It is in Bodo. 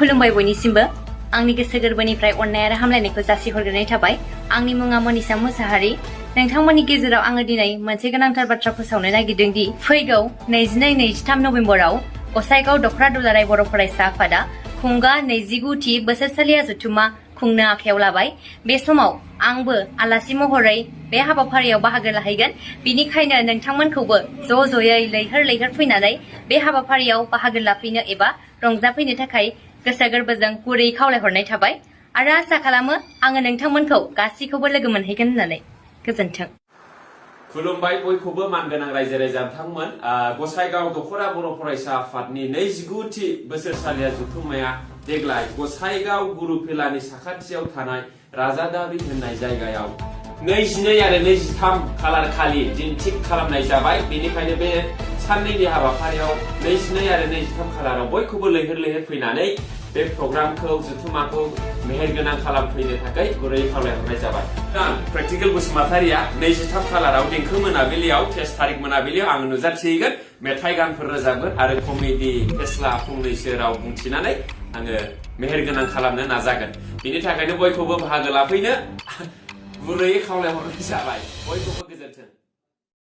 खुलुमबाय बयनिसिमबो आंनि गोसो गोरबोनिफ्राय अननाय आरो हामलायनायखौ जासिहरग्रोनाय थाबाय। आंनि मुङा मनिसा मुसाहारि। नोंथांमोननि गेजेराव आङो दिनै मोनसे गोनांथार बाथ्रा फोसावनो नागिरदों दि फैगौ 22-23 नबेम्बराव गसाइगाव दख'र दुलाराय बर' फरायसा आफादा खुंगा 29थि बोसोरसालिया जथुम्मा खुंनो आखायाव लाबाय। बे समाव आंबो आलासि महरै बे हाबाफारियाव बाहागो लाहैगोन। बिनिखायनो नोंथांमोनखौबो ज'ज'यै लैहोर फैनानै बे हाबाफारियाव बाहागो लाफैनो एबा रंजाफैनो थाखाय गोसो गोरबोजों गुरै खावलायहरनाय थाबाय आरो आसा खालामो आङो नोंथांमोनखौ गासैखौबो लोगो मोनहैगोन होननानै। गोजोन्थों। खुलुमबाय बयखौबो मानगोनां रायजो राजा बिथांमोन। गसाइगाव दख'रा बर' फरायसा आफादनि 29थि बोसोरसालिया जथुम्माया देग्लाय गसाइगाव गुरुफेलानि साखाथियाव थानाय राजादाबि होननाय जायगायाव 22 आरो 23 खालार खालि दिन थिग खालामनाय जाबाय। बेनिखायनो बे साननैनि हाबाफारियाव 22 आरो 23 खालाराव बयखौबो लैहोर फैनानै बे प्रग्रामखौ जथुम्माखौ मेहेरगोनां खालामफैनो थाखाय गुरै खावलायहरनाय जाबाय। प्रेक्टिकेल बसुमतारिया 23 खालाराव देंखो मोनाबिलियाव 23 थारिख मोनाबिलियाव आं नुजाथिहैगोन। मेथाइ गानफोर रोजाबगोन आरो कमेडि फेस्ला फंनैसो राव बुंथिनानै आङो मेहेरगोनां खालामनो नाजागोन। बिनि थाखायनो बयखौबो बाहागो लाफैनो गुरैयै खावलायहरनाय जाबाय। बयखौबो